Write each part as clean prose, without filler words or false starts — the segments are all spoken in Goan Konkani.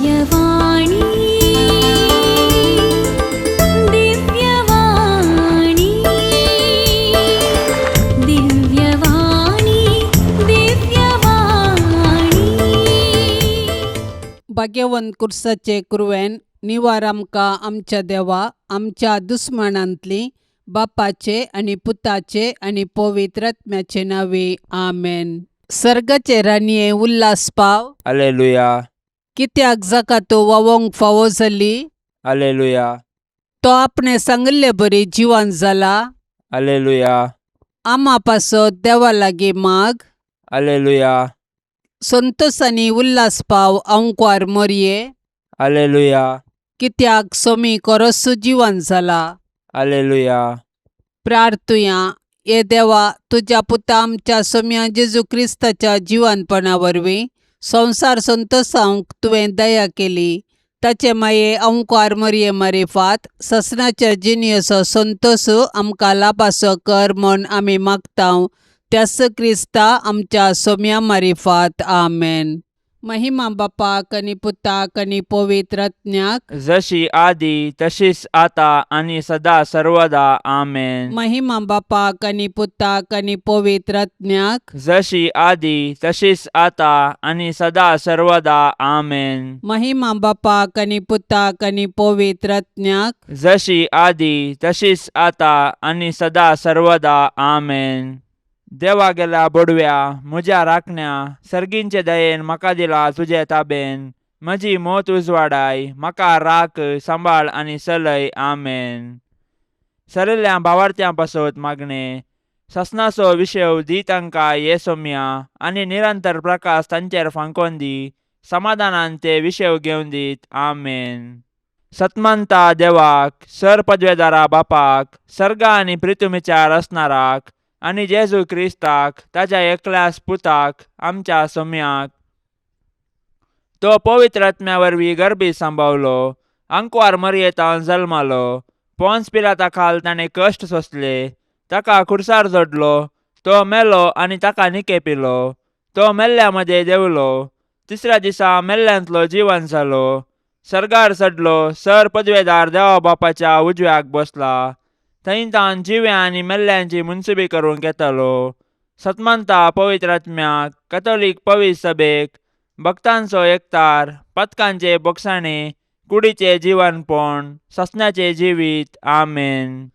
दिव्यवाणी, दिव्यवाणी, दिव्यवाणी, दिव्यवाणी. भाग्यवंत कुर्साचे कुरवेन निवार आमकां आमच्या देवा आमच्या दुस्मानांतली बापाचे आनी पुताचे आनी पवित्र आत्म्याचे नांवे आमेन. सर्गाचे राणये उल्हास पाव. अलेलुया. कित्याक जाका तो वावोंक फावो जाली. अलेलुया. तो आपणे सांगिल्ले बरी जिवन जाला. अलेलुया. आमा पासत देवा लागीं माग. अलेलुया. संतोसांनी उल्हास पाव आंकवार मोरये. अलेलुया. कित्याक सोमी कोरसू जिवन जाला. अलेलुया. प्रार्थुया. हे देवा, तुज्या पुता आमच्या सोम्या जेजू क्रिस्ताच्या जिवनपणा वरवीं संवसार संतोसावंक तुवें दया केली. ताचे माये अंकार मरये मारिफात ससनाच्या जिणेचो संतोस आमकां लाभासो कर म्हूण आमी मागतांव त्यास क्रिस्ता आमच्या सोम्या मारिफात. आमेन. महिमा बापाक आनी पुताक आनी पवित्र आत्म्याक. जशी आदी तशीच आता आणि सदा सर्वदा. आमेन. महिमा बापाक आनी पुताक आनी पवित्र आत्म्याक. जशी आदी तशीच आता आणि सदा सर्वदा. आमेन. महिमा बापाक आनी पुताक आनी पवित्र आत्म्याक. जशी आदी तशीच आता आणि सदा सर्वदा. आमेन. देवा गेल्या बोडव्या म्हज्या राखण्या सर्गींचे दयेन म्हाका दिला तुजे ताबेन. म्हजी मोत उजवाडाय म्हाका राख सांबाळ आनी चलय. आमेन. सरिल्ल्या भावार्थ्यां पासत मागणें. ससनाचो विशेव दी तांकां ये सोम्या आनी निरंतर प्रकाश तांचेर फांकोन दी. समाधानान ते विशेव घेवन दीत. आमेन. सतमंता देवाक सर पदवेदारा बापाक सर्गा आनी प्रितुमीच्या रचणाराक आनी जेजू क्रिस्ताक ताज्या एकल्यास पुताक आमच्या सोम्याक तो पवित्र आत्म्या वरवीं गर्भी सांबावलो. आंकवार मरयेतान जल्मालो. पोन्स पिलाता खाल ताणें कश्ट सोंसले. ताका खुर्सार जोडलो. तो मेलो आनी ताका निकेपिलो. तो मेल्ल्या मदें देंवलो. तिसऱ्या दिसा मेल्ल्यांतलो जिवन जालो. सर्गार चडलो. सर पदवेदार देवा बापाच्या उजव्याक बसला. थंय तावन जिव्या आनी मेल्ल्यांची मुनसुबी करूंक येतालो. सतमंता पवित्र आत्म्याक कथोलीक पवित्र सभेक भक्तांचो एकतार पथकांचे बोगसाणे कुडीचे जिवनपण ससनाचें जिवीत. आमेन.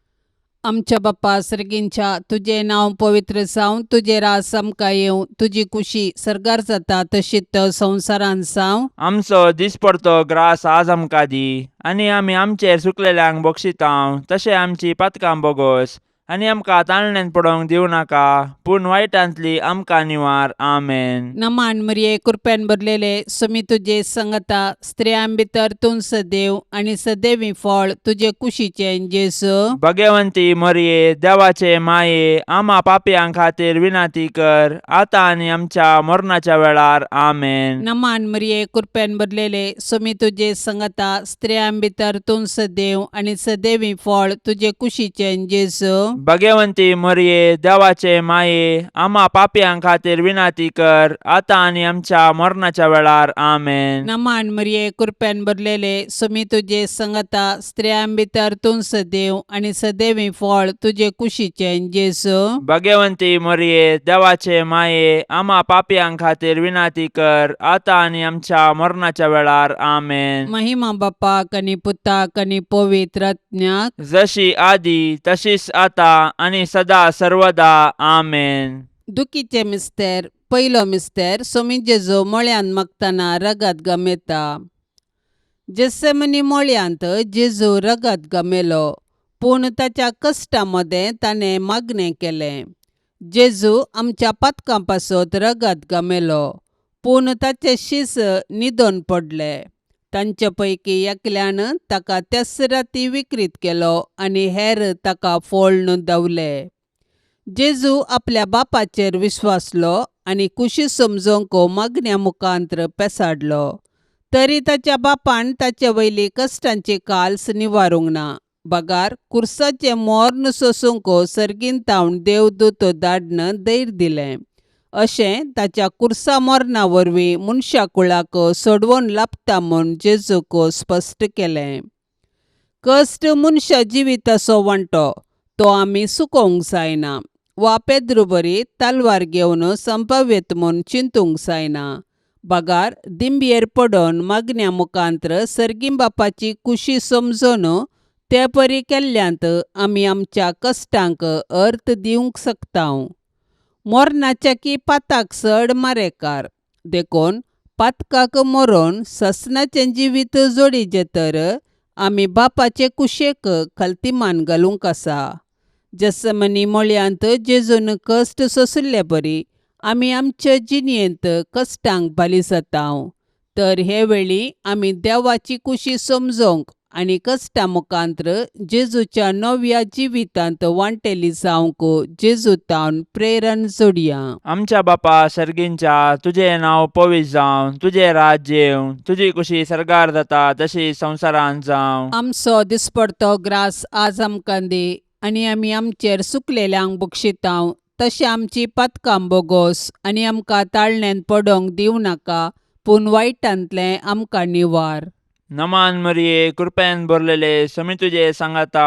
आमच्या बाप्पा सर्गींच्या, तुजें नांव पवित्र जावं, तुजें रास आमकां येवं, तुजी कुशी सर्गार जाता तशीच संवसारांत जावं. आमचो दिसपडतो ग्रास आज आमकां दी आनी आमी आमचेर चुकलेल्यांक बक्षितांव तशें आमची पातकां बोगोस आनी आमकां ताळण्यांत पडोवंक दिवं नाका पूण वायटांतली आमकां निवार. आमेन. नमान मरिये, कृपेन भरलेले, सुमी तुजे संगता, स्त्रियां भितर तूं सदैव आनी सदैवी फळ तुजे कुशीचें जेजू. भगवंती मरये देवाचे माये आमा पापयां खातीर विनंती कर आतां आनी आमच्या मरणाच्या वेळार. आमेन. नमान मरिये, कृपेन भरलेले, सुमी तुजे संगता, स्त्रियां भितर तूं सदैव आनी सदैवी फळ तुजे कुशीचें जेजू. भगवंती मरये देवाचे माये आमा पापयां खातीर विनंती कर आतां आनी आमच्या मरणाच्या वेळार. आमेन. नमान मरिये, कृपेन भरलेले, सुमी तुजे संगता, स्त्रियां भितर तूं सदैव आनी सदैवी फळ तुजे कुशीचें जेजू. भगवंती मरये देवाचे माये आमा पापयां खातीर विनंती कर आतां आनी आमच्या मरणाच्या वेळार. आमेन. महिमा बापाक आनी पुताक आनी पवित्र आत्म्याक. जशी आदी तशीच आता आनी सदा सर्वदा. आमेन. दुखीचे मिस्तेर. पयलो मिस्तेर. सोमी जेजू मळ्यांत मागतना रगत गमेता. जेसेमनी मळ्यांत जेजू रगत गमेलो पूण ताच्या कश्टा मदें ताणें मागणें केलें. जेजू आमच्या पातकां पासत रगत गमेलो पूण ताचे शीस न्हिदोन पडले. तांचे पैकी एकल्यान ताका त्याच राती विक्रीत केलो आनी हेर ताका फोळ्ण धांवले. जेजू आपल्या बापाचेर विश्वासलो आनी कुशी समजोवंक मागण्या मुखांत्र पेसाडलो. तरी ताच्या बापान ताचे वयली कश्टांची काल्स निवारूंक ना बगार कुर्साचें मोर्न सोसूंक सर्गीन तावन देवदूत धाडन धैर्य दिलें. अशें ताच्या कुर्सा मरणा वरवीं मनशा कुळाक सोडवून लाबता म्हूण जेजूक स्पश्ट केलें. कश्ट मनशा जिविताचो वांटो, तो आमी चुकोवंक जायना वा पेद्रू बरी तलवार घेवन संभाव्यत म्हूण चिंतूंक जायना, बगार दिंबयेर पडून मागण्या मुखांत्र सर्गीं बापाची खुशी समजून ते परी केल्ल्यांत आमी आमच्या कश्टांक अर्थ दिवंक शकता. मरणाच्या की पाताक चड मारेकार, देखून पातकाक मरोन ससनाचें जिवीत जोडीचें तर आमी बापाचे कुशेक खलतीमान घालूंक आसा. जसमनी मळयांत जेजून कश्ट सोंशिल्ले बरी आमी आमचे जिणेंत कश्टांक बाली जाता. तर हे वेळी आमी देवाची कुशी समजूंक आनी कश्टां मुखांत्र जेजूच्या नव्या जिवितांत वांटेली जावंक जेजू तावन प्रेरण जोडया. आमच्या बापा सर्गींच्या, तुजें नांव पवित्र जावं, तुजें राज्य येवं, तुजी कुशी सर्गार जाता तशी संवसारांत जावं. आमचो दिसपडतो ग्रास आज आमकां दी आनी आमी आमचेर सुकलेल्यांक बक्षितांव तशें आमची पातकां बोगोस आनी आमकां ताळण्यांत पडोंक दिवं नाका, पूण वायटांतलें आमकां निवार. नमान मरिये, कृपेन भरलेले, समी तुजे सांगाता,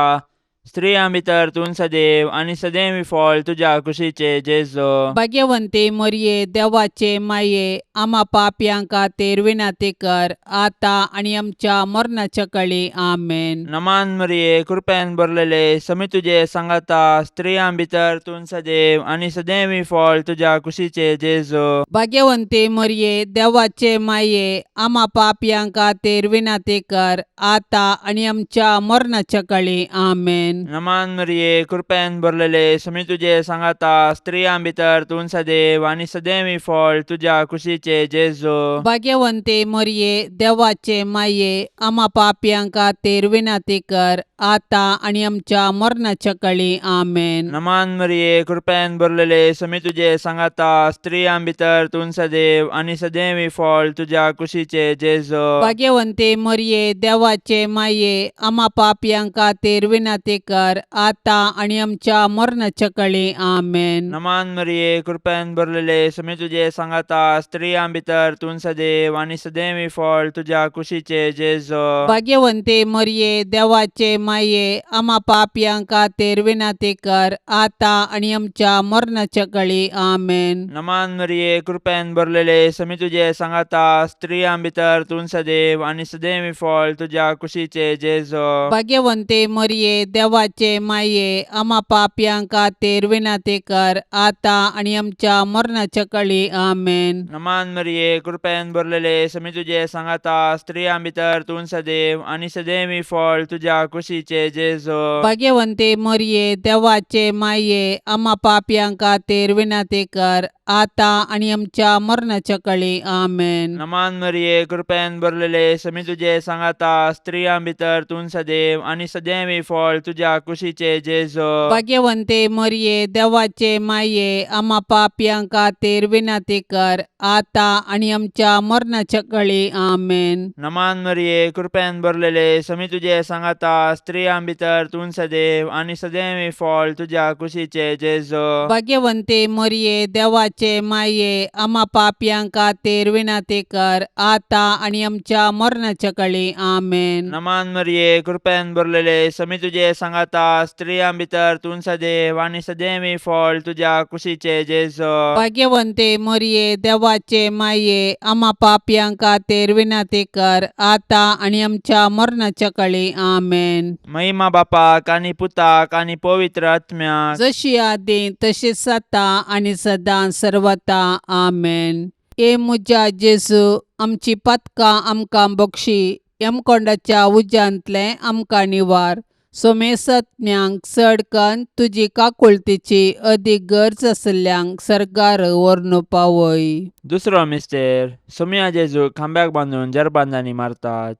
स्त्रियां भितर तूं सदैव आनी सदैव फळ तुज्या कुशीचे जेजो. भाग्यवंती मरिये, देवाचे माये, आमा पापयां खातीर विनंती कर, आतां आनी आमच्या मरणाच्या कळी. आमेन. नमान मरिये, कृपेन भरलेले, समी तुजे सांगाता, स्त्रियां भितर तूं सदैव आनी सदैव फळ तुज्या कुशीचे जेजो. भाग्यवंती मरिये, देवाचे माये, आमा पापयां खातीर विनंती कर, आतां आनी आमच्या मरणाच्या कळी. आमेन. नमान मरिये, कृपेन भरलेले, समी तुजे सांगाता, स्त्रियां भितर तूं सदैव आनी सदैव फळ तुज्या कुशीचे जेजो. भाग्यवंती मरिये, देवाचे माये, आमा पापयां खातीर विनंती कर, आतां आनी आमच्या मरणाच्या कळी. आमेन. नमान मरिये, कृपेन भरलेले, समी तुजे सांगाता, स्त्रियां भितर तूं सदैव आनी सदैव फळ तुज्या कुशीचे जेजो. भाग्यवंती मरिये, देवाचे माये, आमा पापयां खातीर विनंती कर, आतां आनी आमच्या मरणाच्या कळी. आमेन. नमान मरिये, कृपेन भरलेले, समी तुजे सांगाता, स्त्रियां भितर तूं सदैव आनी सदैव फळ तुज्या कुशीचे जेजो. भाग्यवंती मरिये, देवाचे माये, आमा पापयां खातीर विनंती कर, आतां आनी आमच्या मरणाच्या कळी. आमेन. नमान मरिये, कृपेन भरलेले, समी तुजे सांगाता, स्त्रियां भितर तूं सदैव आनी सदैव फळ तुज्या कुशीचे जेजो. भाग्यवंती मरिये, देवाचे माये, आमा पापयां खातीर विनंती कर, आतां आनी आमच्या मरणाच्या कळी. आमेन. नमान मरिये, कृपेन भरलेले, समी तुजे सांगाता, स्त्रियां भितर तूं सदैव आनी सदैव फळ तुज्या कुशीचे जेजो. भाग्यवंती मरिये, देवाचे माये, आमा पापयां खातीर विनंती कर, आतां आनी आमच्या मरणाच्या कळी. आमेन. नमान मरिये, कृपेन भरलेले, समी तुजे सांगाता, स्त्रियां भितर तूं सदैव आनी सदैव फळ तुज्या कुशीचे जेजो. भाग्यवंती मरिये, देवाचे माये, आमा पापयां खातीर विनंती कर, आतां आनी आमच्या मरणाच्या कळी. आमेन. नमान मरिये, कृपेन भरलेले, समी तुजे सांगाता, स्त्रियां भितर तूं सदैव आनी सदैव फळ तुज्या कुशीचे जेजो. भाग्यवंती मरिये, देवाचे माये, आमा पापयां खातीर विनंती कर, आतां आनी आमच्या मरणाच्या कळी. आमेन. नमान मरिये, कृपेन भरलेले, समी तुजे सांगाता, स्त्रियां भितर तूं सदैव आनी सदैव फळ तुज्या कुशीचे जेजो. भाग्यवंती मरिये, देवाचे माये, आमा पापयां खातीर विनंती कर, आतां आनी आमच्या मरणाच्या कळी. आमेन. महिमा बापाक आनी पुताक आनी पवित्र आत्म्याक, जशी आदी तशीच आतां आनी सदां सर्वता. आमेन. ए म्हज्या जेजू, आमची पातकां आमकां बक्षी, यमकोंडाच्या उज्यांतलें आमकां निवार, सोमेसत्म्यांक चड कन्न तुजी काकुळतीची अदीक गरज आशिल्ल्यांक सर्गार व्हरून पावय. दुसरो मिस्तेर. सोमया जेजूक खांब्याक बांदून जरबांदांनी मारतात.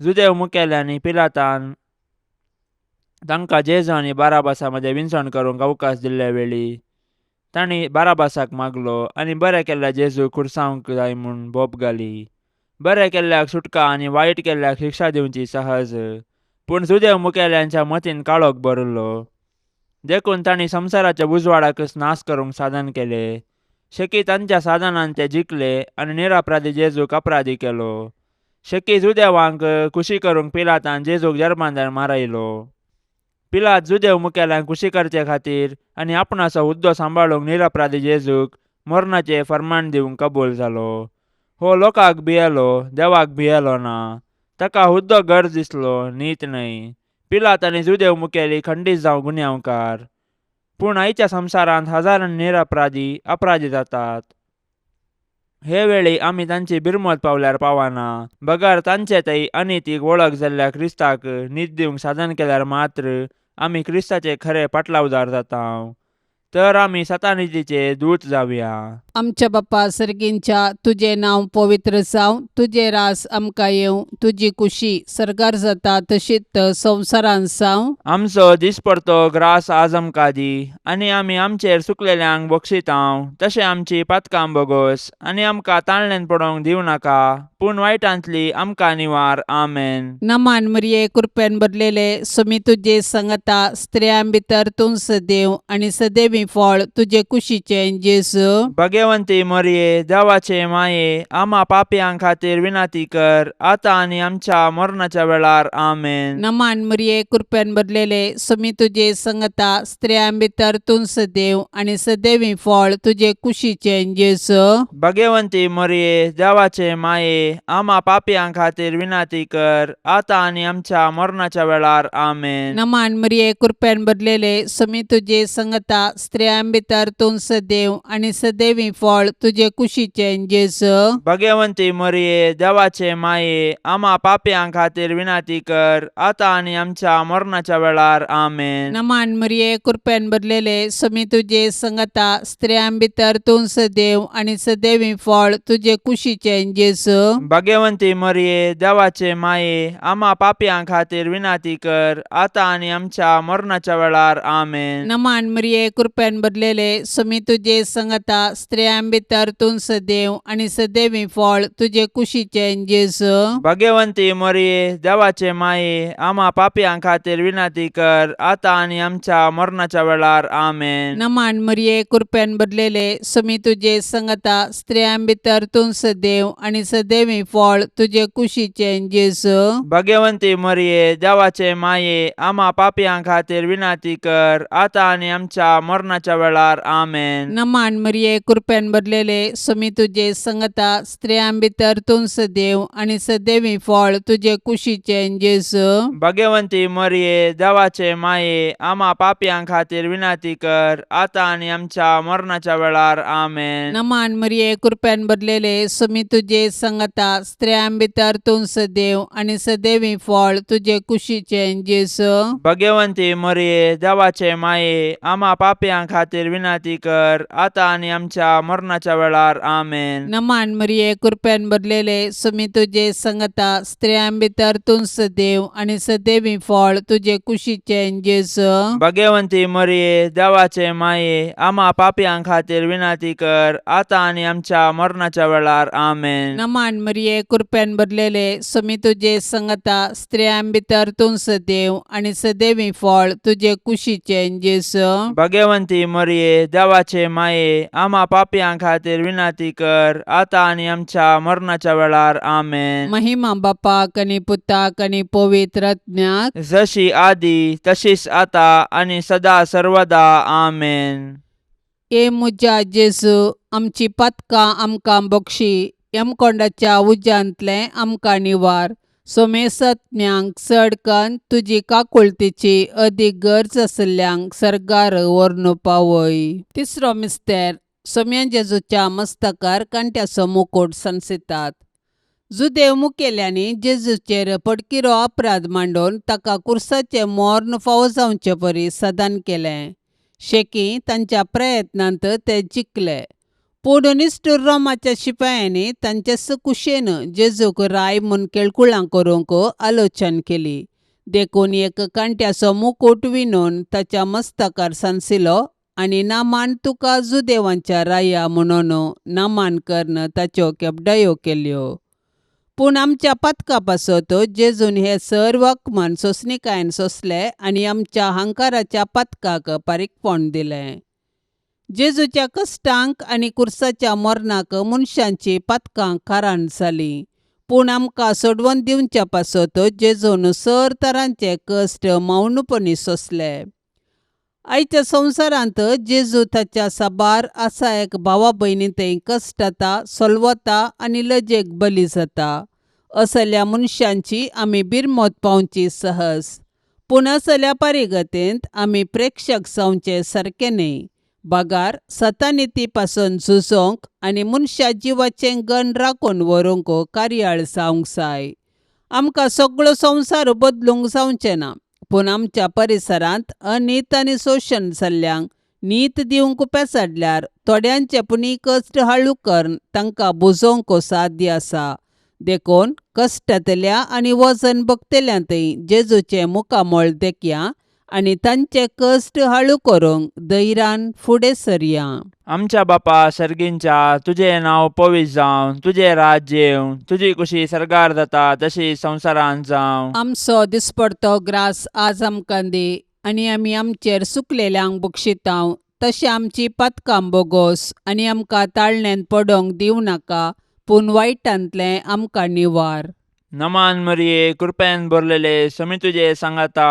जुदेव मुखेल्यांनी पिलातान तांकां जेजू आनी बाराबासा मदें विनसण करूंक अवकाश दिल्ले वेळी तांणी बाराबासाक मागलो आनी बरें केल्ल्या जेजूक खुर्सावंक जाय म्हूण बोब घाली. बरें केल्ल्याक सुटका आनी वायट केल्ल्याक शिक्षा दिवची सहज, पूण जुदेव मुखेल्यांच्या मतीन काळोख भरिल्लो, देखून तांणी संवसाराच्या उजवाडाकच नाश करूंक साधन केलें. शेकी तांच्या साधनान ते जिखले आनी निरअपराधी जेजूक अपराधी केलो. शेकी जुदेवांक खुशी करूंक पिलातान जेजूक जर्मांदार मारायलो. पिलात जुदेव मुखेल्यांक खुशी करचे खातीर आनी आपणाचो हुद्दो सांबाळूंक निरअपराधी जेजूक मरणाचें फर्मान दिवंक कबूल जालो. हो लोकांक भियेलो, देवाक भियेलो ना. ताका हुद्दो गरज दिसलो, नीत न्हय. पिलात आनी जुदेव मुखेली खंडीत जावं गुन्यांवकार. पूण आयच्या संवसारांत हजारांनी निरअपराधी अपराधी जातात. हे वेळी आमी तांची बिरमत पावल्यार पावना, बगर तांचे थंय अनितीक वळख जाल्ल्या क्रिस्ताक नीत दिवंक साधन केल्यार मात्र आमी क्रिस्ताचे खरे पाटलावदार जाता. तर आमी सतानितीचे दूत जावया. आमच्या बापा सर्गींच्या, तुजें नांव पवित्र जावं, तुजें रास आमकां येवं, तुजी कुशी सर्गार जाता तशीच संवसारांत जावं. आमचो दिसपडतो ग्रास आज आमकां दी आनी आमी आमचेर चुकलेल्यांक बक्षितांव तशें आमची पातकां बोगोस आनी आमकां ताळण्यान पडोवंक दिवं नाका, पूण वायटांतली आमकां निवार. आमेन. नमान मरिये, कृपेन भरलेले, स्वामी तुजे संगता, स्त्रियां भितर तूं सदैव आनी सदैवी फळ तुजे कुशीचें जेजू. भगवंती मरिये, देवाचे माये, आमा पापयां खातीर विनंती कर, आतां आनी आमच्या मरणाच्या वेळार. आमेन. नमान मरिये, कृपेन भरलेले, स्वामी तुजे संगता, स्त्रियां भितर तूं सदैव आनी सदैवी फळ तुजे कुशीचें जेजू. भगवंती मरिये, देवाचे माये, आमा पापयां खातीर विनंती कर, आतां आनी आमच्या मरणाच्या वेळार. आमेन. नमान मरिये, कृपेन भरलेले, स्वामी तुजे संगता, स्त्रियां भितर तूं सदैव आनी सदैवी फळ तुजे कुशीचें जेजू. भगवंती मरिये, देवाचे माये, आमा पापयां खातीर विनंती कर, आतां आनी आमच्या मरणाच्या वेळार. आमेन. नमान मरिये, कृपेन भरलेले, स्वामी तुजे संगता, स्त्रियां भितर तूं सदैव आनी सदैवी फळ तुजे कुशीचें जेजू. भगवंती मरिये, देवाचे माये, आमा पापयां खातीर विनंती कर, आतां आनी आमच्या मरणाच्या वेळार. आमेन. नमान मरिये, कृपेन भरलेले, स्वामी तुजे संगता, स्त्रियां भितर तूं सदैव आनी सदैवी फळ तुजे कुशीचें जेजू. भगवंती मरिये, देवाचे माये, आमा पापयां खातीर विनंती कर, आतां आनी आमच्या मरणाच्या वेळार. आमेन. नमान मरिये, कृपेन भरलेले, स्वामी तुजे संगता, स्त्रियां भितर तूं सदैव आनी सदैवी फळ तुजे कुशीचें जेजू. भगवंती मरिये, देवाचे माये, आमा पापयां खातीर विनंती कर, आतां आनी आमच्या मरणाच्या वेळार. आमेन. नमान मरिये, कृपेन भरलेले, स्वामी तुजे संगता, स्त्रियां भितर तूं सदैव आनी सदैवी फळ तुजे कुशीचें जेजू. भगवंती मरिये, देवाचे माये, आमा पापयां खातीर विनंती कर, आतां आनी आमच्या मरणाच्या वेळार. आमेन. नमान मरिये, कृपेन भरलेले, स्वामी तुजे संगता, स्त्रियां भितर तूं सदैव आनी सदैवी फळ तुजे कुशीचें जेजू. भगवंती मरिये, देवाचे माये, आमा पापयां खातीर विनंती कर, आतां आनी आमच्या मरणाच्या वेळार. आमेन. नमान मरिये, कृपेन भरलेले, स्वामी तुजे संगता, स्त्रियां भितर तूं सदैव आनी सदैवी फळ तुजे कुशीचें जेजू. भगवंती मरिये, देवाचे माये, आमा पापयां खातीर विनंती कर, आतां आनी आमच्या मरणाच्या वेळार. आमेन. नमान मरिये, कृपेन भरलेले, स्वामी तुजे संगता, स्त्रियां भितर तूं सदैव आनी सदैवी फळ तुजे कुशीचें जेजू. भगवंती मरिये, देवाचे माये, आमा पापयां खातीर विनंती कर, आतां आनी आमच्या मरणाच्या वेळार. आमेन. महिमा बापाक आनी पुताक आनी पवित्र आत्म्याक, जशी आदी तशीच आता आनी सदा सर्वदा. आमेन. ए म्हज्या जेजू, आमची पातकां आमकां बक्षी, यमकोंडाच्या उज्यांतलें आमकां निवार, सोमेसत्म्यांक चड कन्न तुजी काकुळतीची अदीक गरज आशिल्ल्यांक सर्गार व्हरून पावय. तिसरो मिस्तेर, सोम्या जेजूच्या मस्तकार कांट्याचो मुकूट सांसितात. जुदेव मुखेल्यांनी जेजूचेर पडकिरो अपराध मांडून ताका कुर्साचें मर्ण फावो जावचे परी सदान केलें. शेकी तांच्या प्रयत्नांत ते जिखले, पूण निश्ठूर रोमाच्या शिपायांनी तांचेच कुशेन जेजूक राय म्हूण केळकुळां करूंक आलोचन केली. देखून एक कांट्याचो मुकूट विणून ताच्या मस्तकार सांसिलो आनी नामान तुका जुदेवांच्या राया म्हणून नामान करून ताच्यो केपडायो केल्यो. पूण आमच्या पातका पासत जेजून हे सर्व अपमान सोंसणिकायेन सोंसले आनी आमच्या हंकाराच्या पातकाक पारीकपण दिलें. जेजूच्या कश्टांक आनी कुर्साच्या मरणाक मनशांची पातकां कारण जालीं पूण आमकां सोडवून दिवच्या पासत जेजून सर तरांचे कश्ट मौनपणी सोंसले. आयच्या संवसारांत जेजू ताच्या साबार आसा एक भावा भयणी थंय कश्टता सोलवता आनी लजेक बली जाता. असल्या मनशांची आमी बिरमत पावची सहज पूण असल्या परिगतेंत आमी प्रेक्षक जावचे सारकें न्हय बगार सतानिती पासून झुजोंक आनी मनशा जिवाचें गण राखून व्हरूंक कार्याळ जावंक जाय. आमकां सगळो संवसार बदलूंक जावचें ना पूण आमच्या परिसरांत अनीत आनी शोशण जाल्ल्यांक नीत दिवंक पेसाडल्यार थोड्यांचे पुणी कश्ट हाळू करून तांकां बुजोवंक साध्य आसा. देखून कश्टांतल्या आनी वजन भोगतल्या थंय जेजूचें मुखामळ देखया आनी तांचे कश्ट हाळू करूंक धैर्यान फुडें सरया. आमच्या बापा सर्गींच्या तुजें नांव पवित्र जावं, तुजें राज्य येवं, तुजी कुशी सर्गार जाता तशी संवसारांत जावं. आमचो दिसपडतो ग्रास आज आमकां दी आनी आमी आमचेर सुकलेल्यांक बक्षितांव तशें आमची पातकां बोगोस आनी आमकां ताळण्यांत पडोंक दिवं नाका पूण वायटांतलें आमकां निवार. नमान मरिये, कृपेन भरलेले, समी तुजे सांगाता,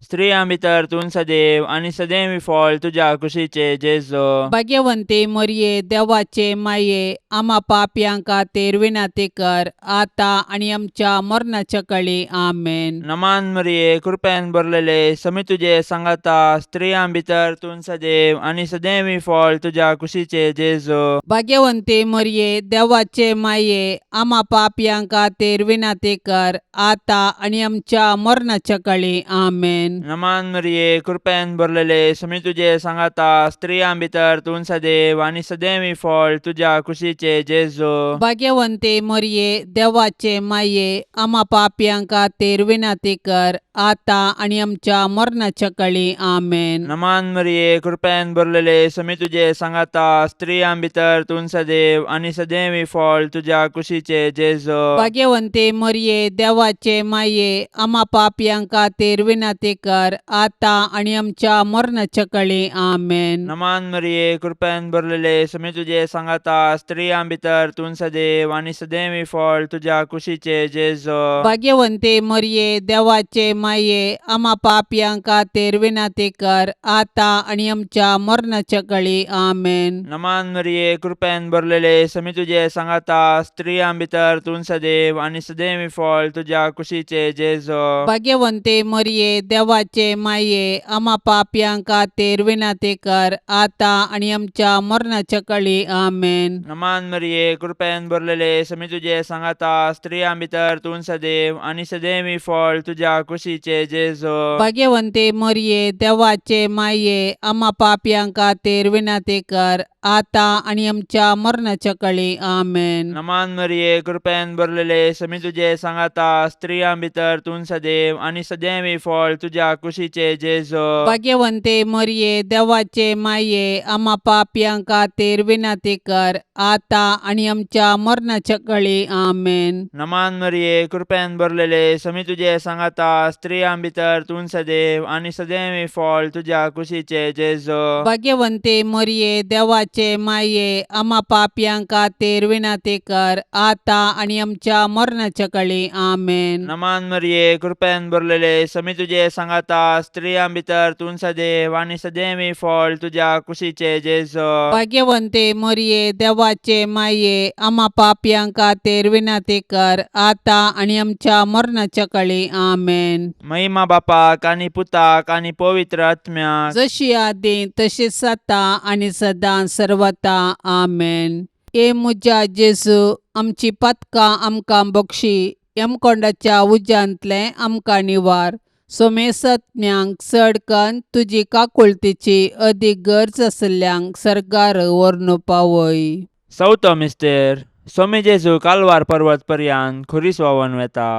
स्त्रियां भितर तूं सदैव आनी सदैव फळ तुज्या कुशीचे जेजू. भाग्यवंती मरये देवाचे माये आमा पापयां खातीर विनंती कर आतां आनी आमच्या मरणाच्या कळी. आमेन. नमान मरिये, कृपेन भरलेले, समी तुजे सांगाता, स्त्रियां भितर तूं सदैव आनी सदैव फळ तुज्या कुशीचे जेजू. भाग्यवंती मरये देवाचे माये आमा पापयां खातीर विनंती कर आतां आनी आमच्या मरणाच्या कळी. आमेन. नमान मरिये, कृपेन भरलेले, समी तुजे सांगाता, स्त्रियां भितर तूं सदैव आनी सदैव फळ तुज्या कुशीचे जेजू. भाग्यवंती मरये देवाचे माये आमा पापयां खातीर विनंती कर आतां आनी आमच्या मरणाच्या कळी. आमेन. नमान मरिये, कृपेन भरलेले, समी तुजे सांगाता, स्त्रियां भितर तूं सदैव आनी सदैव फळ तुज्या कुशीचे जेजू. भाग्यवंती मरये देवाचे माये आमा पापयां खातीर विनंती कर आतां आनी आमच्या मरणाच्या कळी. आमेन. नमान मरिये, कृपेन भरलेले, समी तुजे सांगाता, स्त्रियां भितर तूं सदैव आनी सदैव फळ तुज्या कुशीचे जेजू. भाग्यवंती मरये देवाचे माये आमा पापयां खातीर विनंती कर आतां आनी आमच्या मरणाच्या कळी. आमेन. नमान मरिये, कृपेन भरलेले, समी तुजे सांगाता, स्त्रियां भितर तूं सदैव आनी सदैव फळ तुज्या कुशीचे जेजू. भाग्यवंती मरये देवाचे माये आमा पापयां खातीर विनंती कर आतां आनी आमच्या मरणाच्या कळी. आमेन. नमान मरिये, कृपेन भरलेले, समी तुजे सांगाता, स्त्रियां भितर तूं सदैव आनी सदैव फळ तुज्या कुशीचे जेजू. भाग्यवंती मरये देवाचे माये आमा पापयां खातीर विनंती कर आतां आनी आमच्या मरणाच्या कळी. आमेन. नमान मरिये, कृपेन भरलेले, समी तुजे सांगाता, स्त्रियां भितर तूं सदैव आनी सदैव फळ तुज्या कुशीचे जेजू. भाग्यवंती मरये देवाचे माये आमा पापयां खातीर विनंती कर आतां आनी आमच्या मरणाच्या कळी. आमेन. नमान मरिये, कृपेन भरलेले, समी तुजे सांगाता, स्त्रियां भितर तूं सदैव आनी सदैव फळ तुज्या कुशीचे जेजू. भाग्यवंती मरये देवाचे माये आमा पापयां खातीर विनंती कर आतां आनी आमच्या मरणाच्या कळी. आमेन. नमान मरिये, कृपेन भरलेले, समी तुजे सांगाता, स्त्रियां भितर तूं सदैव आनी सदैव फळ तुज्या कुशीचे जेजू. भाग्यवंती मरये देवाचे माये आमा पापयां खातीर विनंती कर आतां आनी आमच्या मरणाच्या कळी. आमेन. महिमा बापाक आनी पुताक आनी पवित्र आत्म्याक, जशी आदी तशीच आतां आनी सदां सर्वता. आमेन. ए म्हज्या जेजू आमची पातकां आमकां बक्षी यमकोंडाच्या उज्यांतलें आमकां निवार सोमेसत्म्यांक चड कन्न तुजी काकुळतीची अदीक गरज आशिल्ल्यांक सर्गार व्हरून पावय. चवथो मिस्तेर, सोमी जेजू कालवार पर्वत पर्यान खुरीस व्हांवन वेता.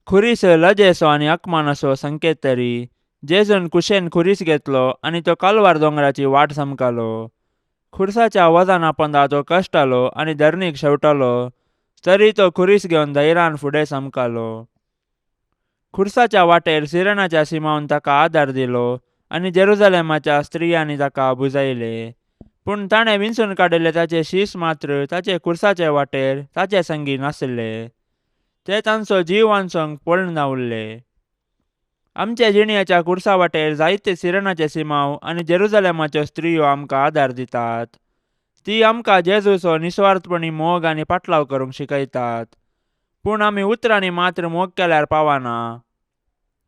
खुरीस लजेचो आनी अकमानाचो संकेत तरी जेजून कुशेन खुरीस घेतलो आनी तो कालवार दोंगराची वाट समकालो. खुरसाच्या वजना पोंदा तो कश्टालो आनी धरणीक शेवटालो तरी तो खुरीस घेवन धैर्यान फुडें समकालो. खुरसाच्या वाटेर सिरणाच्या सिमावन ताका आदार दिलो आनी जेरुजालेमाच्या स्त्रियांनी ताका बुजायले. पूण ताणें विंचून काडिल्ले ताचे शीस मात्र ताचे कुर्साचे वाटेर ताचे संगी नासले. ते तांचो जीव वांचोवंक पळून उरले. आमच्या जिणयाच्या कुर्सा वाटेर जायते सिरनाचे सिमांव आनी जेरुजालेमाच्यो स्त्रियो आमकां आदार दितात. ती आमकां जेजूचो निस्वार्थपणी मोग आनी पाटलाव करूंक शिकयतात. पूण आमी उतरांनी मात्र मोग केल्यार पावना.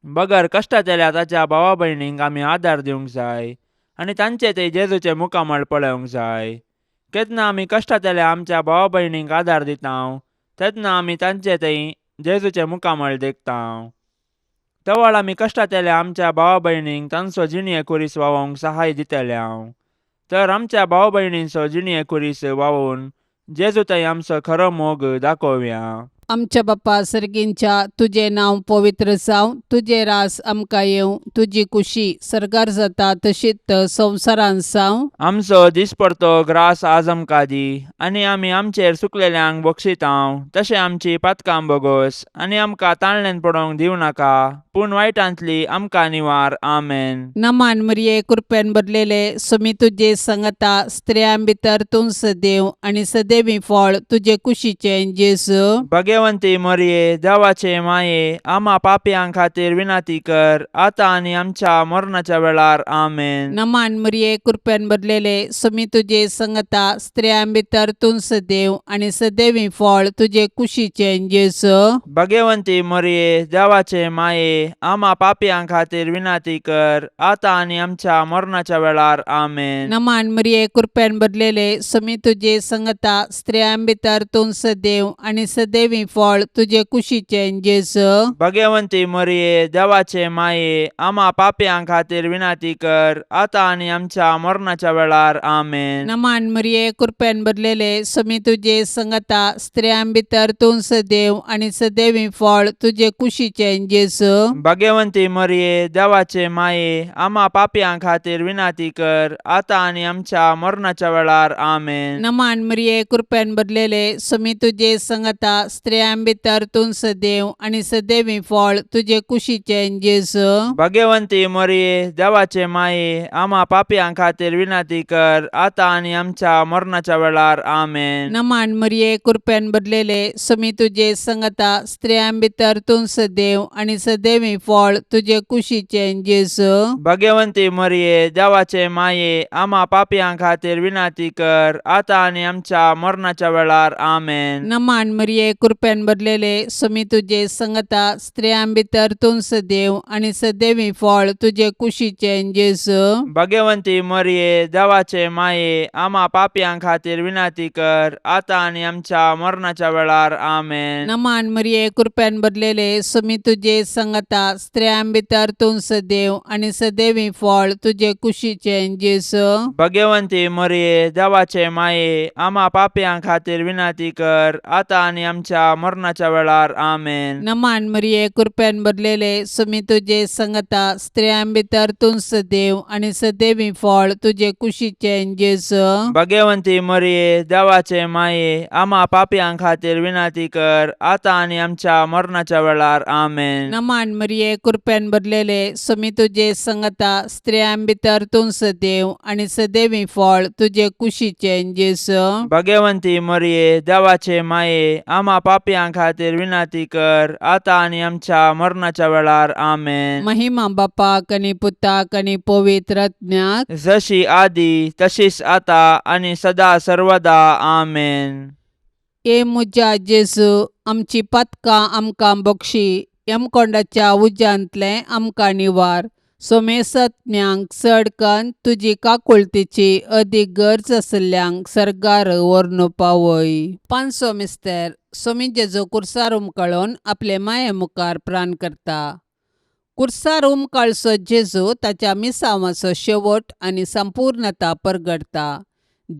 बगर कश्टांतल्या ताच्या भावा भयणींक आमी आदार दिवंक जाय आनी तांचे ते जेजूचे मुखामळ पळोवंक जाय. केन्ना आमी कश्टांतल्या आमच्या भावा भयणींक आदार दिता तेन्ना आमी तांचे थंय जेजूचे मुखामळ देखता. तवळ आमी कश्टांतल्या आमच्या भावा भयणींक तांचो जिणये कुरीस वावोवंक सहाय दितले. तर आमच्या भाव भयणींचो जिणये कुरीस वावोवन जेजू थंय आमचो खरो मोग दाखोवया. आमच्या बाप्पा सर्गींच्या, तुजें नांव पवित्र जावं, तुजें रास आमकां येवं, तुजी कुशी सर्गार जाता तशीच संवसारांत जावं. आमचो दिसपडतो ग्रास आज आमकां दी आनी आमी आमचेर सुकलेल्यांक बक्षितांव तशें आमची पातकां बोगोस आनी आमकां ताळण्यान पडोवंक दिवं नाका पूण वायटांतली आमकां निवार. आमेन. नमान मरिये, कृपेन भरलेले, सुमी तुजे संगता, स्त्रियां भितर तूं सदैव आनी सदैवी फळ तुजे कुशीचें जेजू. भगवंती मरिये, देवाचे माये, आमा पापयां खातीर विनंती कर आतां आनी आमच्या मरणाच्या वेळार. आमेन. नमान मरिये, कृपेन भरलेले, सुमी तुजे संगता, स्त्रियां भितर तूं सदैव आनी सदैवी फळ तुजे कुशीचें जेजू. भगवंती मरिये, देवाचे माये, आमा पापयां खातीर विनंती कर आतां आनी आमच्या मरणाच्या वेळार. आमेन. नमान मरिये, कृपेन भरलेले, सुमी तुजे संगता, स्त्रियां भितर तूं सदैव आनी सदैवी फळ तुजे कुशीचें जेजू. भगवंती मरिये, देवाचे माये, आमा पापयां खातीर विनंती कर आतां आनी आमच्या मरणाच्या वेळार. आमेन. नमान मरिये, कृपेन भरलेले, सुमी तुजे संगता, स्त्रियां भितर तूं सदैव आनी सदैवी फळ तुजे कुशीचें जेजू. भगवंती मरिये, देवाचे माये, आमा पापयां खातीर विनंती कर आतां आनी आमच्या मरणाच्या वेळार. आमेन. नमान मरिये, कृपेन भरलेले, सुमी तुजे संगता, स्त्रियां भितर तूं सदैव आनी सदैवी फळ तुजे कुशीचें जेजू. भगवंती मरिये, देवाचे माये, आमा पापयां खातीर विनंती कर आतां आनी आमच्या मरणाच्या वेळार. आमेन. नमान मरिये, कृपेन भरलेले, सुमी तुजे संगता, स्त्रियां भितर तूं सदैव आनी सदैवी फळ तुजे कुशीचें जेजू. भगवंती मरिये, देवाचे माये, आमा पापयां खातीर विनंती कर आतां आनी आमच्या मरणाच्या वेळार. आमेन. नमान मरिये, कृपेन भरलेले, सुमी तुजे संगता, स्त्रियां भितर तूं सदैव आनी सदैवी फळ तुजे कुशीचें जेजू. भगवंती मरिये, देवाचे माये, आमा पापयां खातीर विनंती कर आतां आनी आमच्या मरणाच्या वेळार. आमेन. नमान मरिये, कृपेन भरलेले, सुमी तुजे संगता, स्त्रियां भितर तूं सदैव आनी सदैवी फळ तुजे कुशीचें जेजू. भगवंती मरिये, देवाचे माये, आमा पापयां खातीर विनंती कर आतां आनी आमच्या मरणाच्या वेळार. आमेन. नमान मरिये, कृपेन भरलेले, सुमी तुजे संगता, स्त्रियां भितर तूं सदैव आनी सदैवी फळ तुजे कुशीचें जेजू. भगवंती मरिये, देवाचे माये, आमा पापयां खातीर विनंती कर आतां आनी आमच्या मरणाच्या वेळार. आमेन. नमान मरिये, कृपेन भरलेले, सुमी तुजे संगता, स्त्रियां भितर तूं सदैव आनी सदैवी फळ तुजे कुशीचें जेजू. भगवंती मरिये, देवाचे माये, आमा पापयां खातीर विनंती कर आतां आनी आमच्या मरणाच्या वेळार. आमेन. महिमा बापाक आनी पुताक आनी पवित्र आत्म्याक, जशी आदी तशीच आता आनी सदा सर्वदा. आमेन. ए म्हज्या जेजू, आमची पातकां आमकां बक्षी, यमकोंडाच्या उज्यांतलें आमकां निवार, सोमेसत्म्यांक चड कन्न तुजी काकुळतीची अदीक गरज आशिल्ल्यांक सर्गार व्हरून पावय. पांचवो मिस्तेर, सोमी जेजू कुर्सार उमकळून आपले माये मुखार प्राण करता. कुर्सार उमकाळचो जेजू ताच्या मिसांवाचो शेवट आनी संपूर्णता परगटता.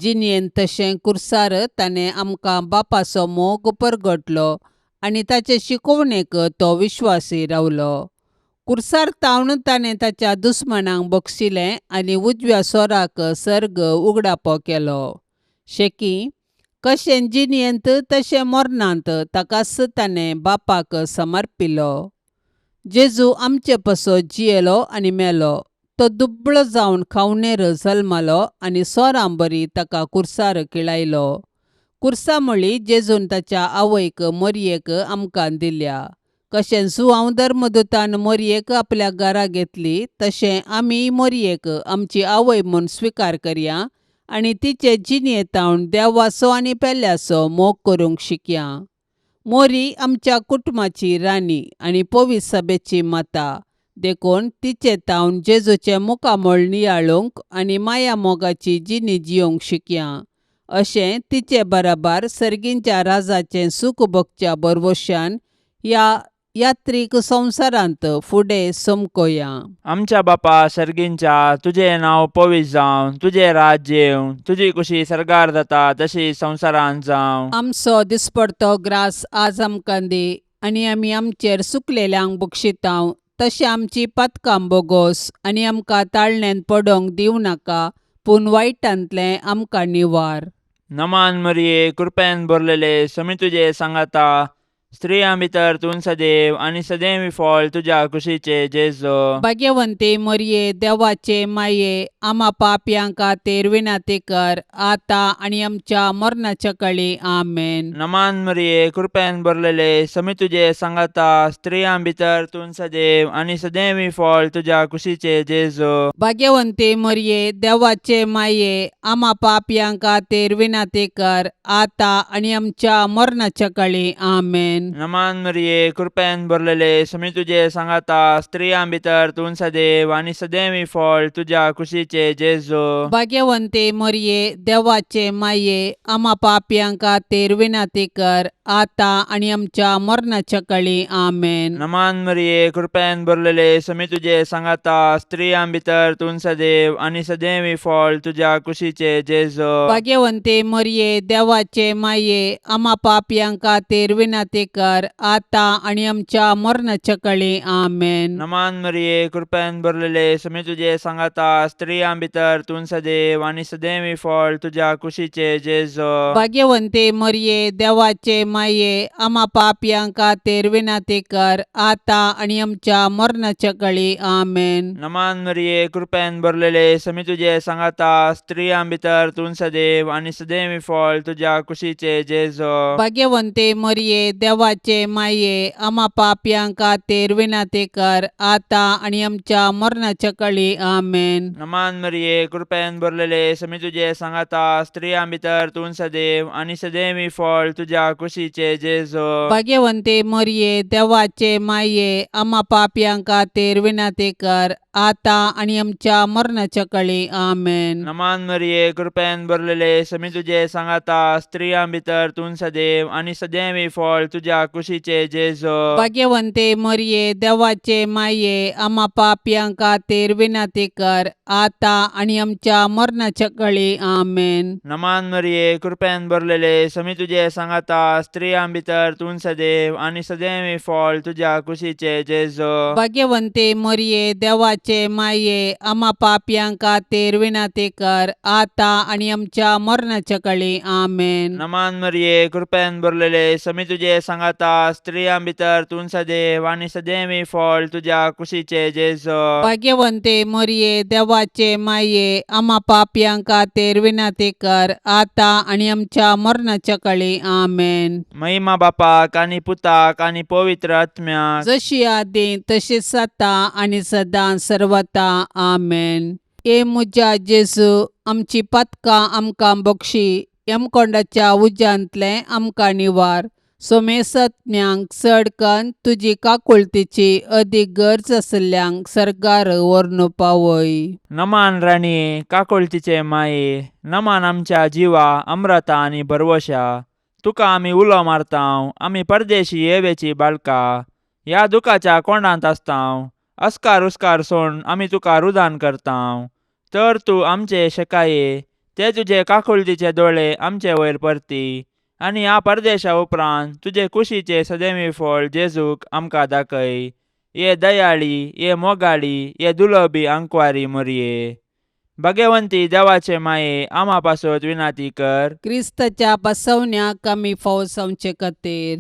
जिणेंत तशें कुर्सार ताणें आमकां बापाचो मोग परगटलो आनी ताचे शिकोवणेक तो विश्वासी रावलो. कुर्सार तावन ताणें ताच्या दुस्मानांक बक्षिलें आनी उजव्या सोराक सर्ग उगडापो केलो. शेकी कशें जिणेंत तशें मरणांत ताकाच ताणें बापाक समर्पिलो. जेजू आमचे पासत जियेलो आनी मेलो. तो दुबळो जावन खावणेर जल्मालो आनी सोरांबरी ताका कुर्सार किळायलो. कुर्सा म्हळी जेजून ताच्या आवयक मोरयेक आमकां दिल्या. कशें जुआंव धर्मदूतान मोरयेक आपल्या घरा घेतली तशें आमीय मोरयेक आमची आवय म्हूण स्विकार करया आनी तिचे जिणेंतावन देवाचो आनी पेल्याचो मोग करूंक शिकया. मोरी आमच्या कुटुंबाची राणी आनी पवित्र सभेची माता देखून तिचे तावन जेजूचें मुखामळ नियाळूंक आनी माया मोगाची जिणी जियोंक शिकया. अशें तिचे बराबर सर्गींच्या राजाचें सूख भोगच्या भरवशान ह्या यात्रीक संवसारांत फुडें समकोया. आमच्या बापा सर्गींच्या तुजें नांव पवित्र जावं, तुजें राज्य येवं, तुजी कुशी सर्गार जाता तशी संवसारांत जावं. आमचो दिसपडतो ग्रास आज आमकां दी आनी आमी आमचेर सुकलेल्यांक बक्षितांव तशें आमची पातकां बोगोस आनी आमकां ताळण्यांत पडोंक दिवं नाका पूण वायटांतलें आमकां निवार. नमान मरिये, कृपेन भरलेले, समी तुजे सांगाता, स्त्रियां भितर तूं सदैव आनी सदैव फळ तुज्या कुशीचे जेजो. भाग्यवंती मोरये, देवाचे माये, आमा पापयां खातीर विनंती कर आतां आनी आमच्या मरणाच्या कळी. आमेन. नमान मरिये, कृपेन भरलेले, समी तुजे सांगाता, स्त्रियां भितर तूं सदैव आनी सदैव फळ तुज्या कुशीचे जेजो. भाग्यवंती मोरये, देवाचे माये, आमा पापयां खातीर विनंती कर आतां आनी आमच्या मरणाच्या कळी. आमेन. नमान मरिये, कृपेन भरलेले, समी तुजे सांगाता, स्त्रियां भितर तूं सदैव आनी सदैव फळ तुज्या कुशीचे जेजो. भाग्यवंती मोरये, देवाचे माये, आमा पापयां खातीर विनंती कर आतां आनी आमच्या मरणाच्या कळी. आमेन. नमान मरिये, कृपेन भरलेले, समी तुजे सांगाता, स्त्रियां भितर तूं सदैव आनी सदैव फळ तुज्या कुशीचे जेजो. भाग्यवंती मोरये, देवाचे माये, आमा पापयां खातीर विनंती कर आतां आनी आमच्या मरणाच्या कळी. आमेन. नमान मरिये, कृपेन भरलेले, समी तुजे सांगाता, स्त्रियां भितर तूं सदैव आनी सदैव फळ तुज्या कुशीचे जेजो. भाग्यवंती मोरये, देवाचे माये, आमा पापयां खातीर विनंती कर आतां आनी आमच्या मरणाच्या कळी. आमेन. नमान मरिये, कृपेन भरलेले, समी तुजे सांगाता, स्त्रियां भितर तूं सदैव आनी सदैव फळ तुज्या कुशीचे जेजो. भाग्यवंती मोरये, देवाचे माये, आमा पापयां खातीर विनंती कर आतां आनी आमच्या मरणाच्या कळी. आमेन. नमान मरिये, कृपेन भरलेले, समी तुजे सांगाता, स्त्रियां भितर तूं सदैव आनी सदैव फळ तुज्या कुशीचे जेजो. भाग्यवंती मोरये, देवाचे माये, आमा पापयां खातीर विनंती कर आतां आनी आमच्या मरणाच्या कळी. आमेन. नमान मरिये, कृपेन भरलेले, समी तुजे सांगाता, स्त्रियां भितर तूं सदैव आनी सदैव फळ तुज्या कुशीचे जेजो. भाग्यवंती मोरये, देवाचे माये, आमा पापयां खातीर विनंती कर आतां आनी आमच्या मरणाच्या कळी. आमेन. नमान मरिये, कृपेन भरलेले, समी तुजे सांगाता, स्त्रियां भितर तूं सदैव आनी सदैव फळ तुज्या कुशीचे जेजो. भाग्यवंती मोरये, देवाचे माये, आमा पापयां खातीर विनंती कर आतां आनी आमच्या मरणाच्या कळी. आमेन. नमान मरिये, कृपेन भरलेले, समी तुजे सांगाता, स्त्रियां भितर तूं सदैव आनी सदैव फळ तुज्या कुशीचे जेजो. भाग्यवंती मोरये, देवाचे माये, आमा पापयां खातीर विनंती कर आतां आनी आमच्या मरणाच्या कळी. आमेन. महिमा बापाक आनी पुताक आनी पवित्र आत्म्याक, जशी आदी तशीच आतां आनी सदां सर्वता. आमेन. ए म्हज्या जेजू, आमची पातकां आमकां बक्षी, यमकोंडाच्या उज्यांतलें आमकां निवार, सोमेसत्म्यांक चड कन्न तुजी काकुळतीची अदीक गरज आशिल्ल्यांक सर्गार व्हरून पावय. नमान राणये, काकुळतीचे माये, नमान आमच्या जिवा अम्रता आनी भरवशा, तुका आमी उलो मारतांव, आमी परदेशी येवेची बाळका, ह्या दुखाच्या कोंडांत आसतांव, अस्कार उस्कार सोड आमी तुका रुदान करतांव, तर तूं आमचे शेकाये, ते तुजे काकुळतीचे दोळे आमचे वयर परती आनी ह्या परदेशा उपरांत तुजे कुशीचे सदैवी फळ जेजूक आमकां दाखय. ये दयाळी, ये मोगाळी, ये दुलबी आंकवारी मोरये, भाग्यवंती देवाचे माये, आमा पासत विनाती कर. क्रिस्ताच्या बसवण्याक आमी फावो जावचे खातीर.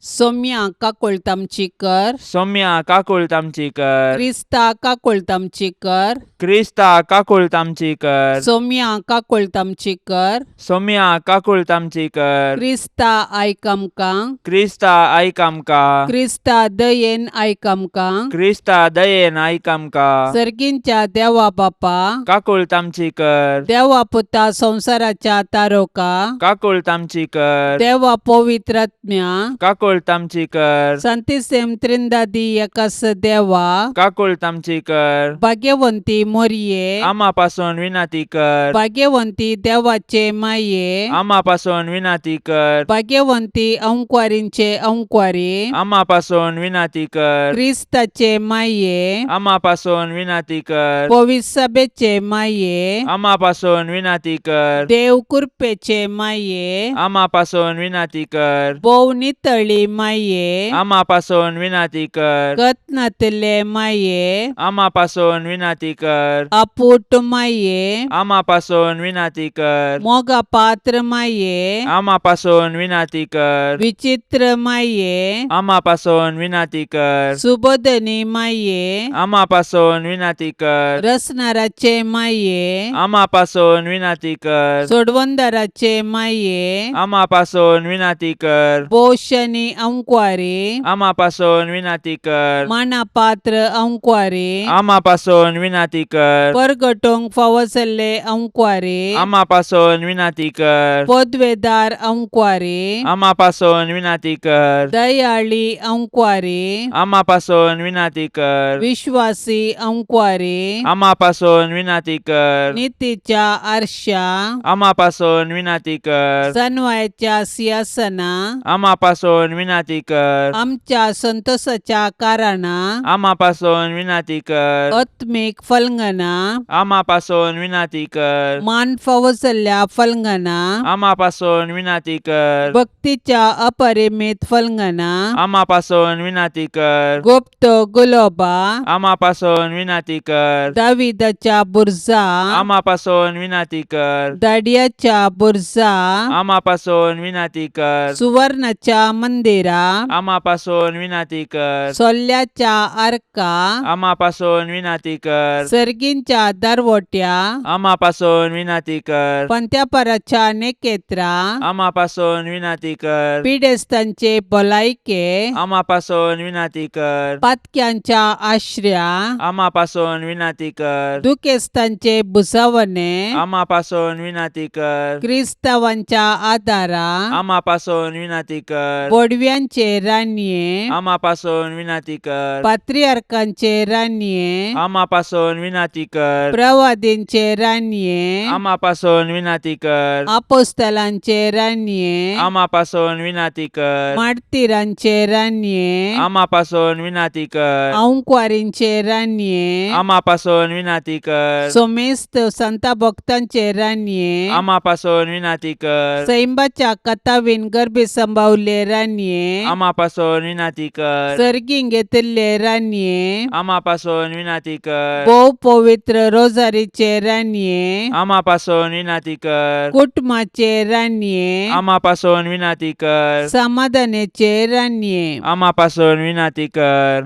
सोम्या काकुळट आमची कर. सोम्या काकुळट आमची कर. क्रिस्ता काकुळट आमची कर. क्रिस्ता काकुळट आमची कर. सोम्या काकुळट आमची कर. सोम्या काकुळट आमची कर. क्रिस्ता आयक आमकां. क्रिस्ता आयक आमकां. क्रिस्ता दयेन आयक आमकां. क्रिस्ता दयेन आयक आमकां. सर्गींच्या देवा बापा, काकुळट आमची कर. देवा पुता संवसाराच्या तारोका, काकुळट आमची कर. देवा पवित्रात्म्या, काकुळट आमची कर. संतिसेम त्रिंदादी एकास देवा, काकुळट आमची कर. भाग्यवंती मोरये, आमा पासून विनंती कर. भाग्यवंती देवाचे माये, आमा पासून विनंती कर. भाग्यवंती अंकवारींचे अंकवारी, आमा पासून विनंती कर. क्रिस्ताचे माये, आमा पासून विनंती कर. पविसभेचे माये, आमा पासून विनंती कर. देव कृपेचे माये, आमा पासून विनंती कर. भोव नितळी माये, आमा पासून विनंती कर. गतनातले माये, आमा पासून विनंती कर. आपूट माये, आमा पासून विनंती कर. मोगा पात्र माये, आमा पासून विनंती कर. विचित्र माये, आमा पासून विनंती कर. सुबोधनी माये, आमा पासून विनंती कर. रसनाराचे माये, आमा पासून विनंती कर. सोडवंदाराचे माये, आमा पासून विनंती कर. पोषणी अंकवारी, आमा पासून विनंती कर. माना पात्र अंकवारी, आमा पासून विनंती कर. परगटोंक फावो जाल्ले अंकवारी, आमा पासून विनंती कर. पदवेदार अंकवारी, आमा पासून विनंती कर. दयाळी अंकवारी, आमा पासून विनंती कर. विश्वासी अंकवारी, आमा पासून विनंती कर. नितीच्या आरशा, आमा पासून विनंती कर. सनवायच्या सिंहासना, आमा पासून विनंती कर. आमच्या संतोषाच्या कारणा, आमा पासून विनंती कर. आत्मीक फलंगना, आमा पासून विनंती कर. मान फावो जाल्ल्या फलंगना, आमा पासून विनंती कर. भक्तीच्या अपरिमित फलंगना, आमा पासून विनंती कर. गुप्त गुलोबा, आमा पासून विनंती कर. दाविदाच्या बुरजा, आमा पासून विनंती कर. दाडियाच्या बुरजा, आमा पासून विनंती कर. सुवर्णाच्या मंदिरा, आमा पासून विनंती कर. सोल्ल्याच्या आर्का, आमा पासून विनंती कर. सर्गींच्या दरवट्या, आमा पासून विनंती कर. पंत्यापराच्या नेकेत्रा, आमा पासून विनंती कर. पिडेस्तांचे भलायके, आमा पासून विनंती कर. पातक्यांच्या आश्र्या, आमा पासून विनंती कर. दुखेस्तांचे भुजावणे, आमा पासून विनंती कर. क्रिस्तावांच्या आदारा, आमा पासून विनंती कर. बोडव्यांचे रानये, आमा पासून विनंती कर. पात्रियार्कांचे रानये, आमा पासून विनंती कर. प्रवादींचे रानये, आमा पासून विनंती कर. आपोस्तलांचे रानये, आमा पासून विनंती कर. मार्तिरांचे रानये, आमा पासून विनंती कर. अंकवारींचे रानये, आमा पासून विनंती कर. सोमेस्त संता भक्तांचे रानये, आमा पासून विनंती कर. सैंबाच्या कथावीन गर्भी संभावले रानये, आमा पासून विनंती कर. सर्गीं घेतिल्ले रानये, आमा पासून विनंती कर. भोव पवित्र रोजारीचे रानये, आमा पासून विनंती कर. कुटुंबाचे रानये, आमा पासून विनंती कर. समाधानाचे रानये, आमा पासून विनंती कर.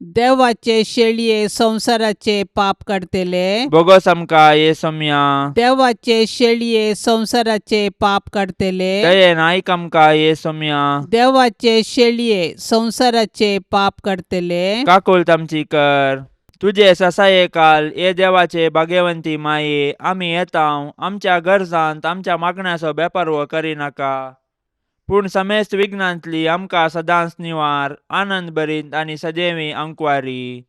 देवाचे शेळये संवसाराचे पाप काडतले, बोगस आमकां ये सोम्या. देवाचे शेळये संवसाराचे पाप काडतले, दयेन आयक आमकां ये सोम्या. देवाचे शेळये संवसाराचे पाप काडतले, काकुळट आमची कर. तुजे ससाये काल ये देवाचे भाग्यवंती माये, आमी येता आमच्या गरजांत आमच्या मागण्याचो बेपर्व करिनाका, पूण समेस्त विघ्नांतली आमकां सदांच निवार, आनंद भरीत आनी सदैवी अंकवारी.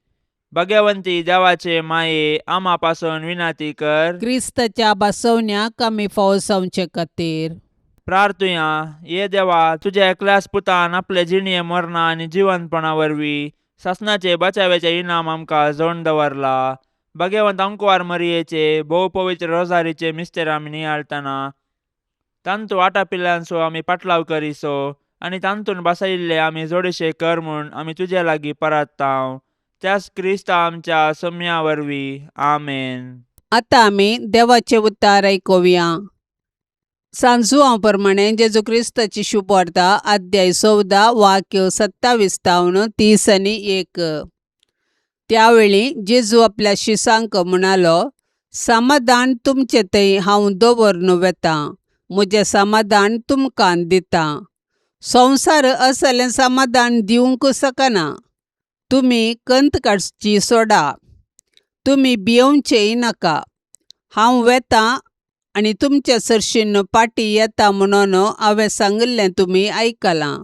भाग्यवंती देवाचे माये, आमा पासून विनंती कर. क्रिस्ताच्या बसवण्याक आमी फावो जावचे खातीर. प्रार्थुया. ये देवा, तुज्या एकल्याच पुतान आपले जिणये मरणा आनी जिवंतपणा वरवीं सासणाचे बचाव्याचे इनाम आमकां जोडून दवरला. भाग्यवंत अंकवार मरियेचे भोव पवित्र रोजारीचे मिस्तेर आमी नियाळतना तांतू आटापिल्ल्यांचो आमी पाटलाव करिसो आनी तांतून बसयिल्ले आमी जोडशे कर म्हूण आमी तुजे लागीं परात्तांव, त्याच क्रिस्ता आमच्या सम्या वरवीं. आमेन. आतां आमी देवाचें उतार आयकुया. सांजुआंव प्रमाणे जेजू क्रिस्ताची शुभवार्ता अध्याय 14 वाक्य 27 तावन 30 आनी 1. त्यावेळी जेजू आपल्या शिसांक म्हणालो, समाधान तुमचे थंय हांव दवरून वेतां, म्हजें समाधान तुमकां दितां. संवसार असलें समाधान दिवंक शकना. तुमी कंत काडची सोडा, तुमी भियोवचेय नाका. हांव वेतां आनी तुमचे सरशीन पाटी येता म्हणून हांवें सांगिल्लें तुमी आयकलां.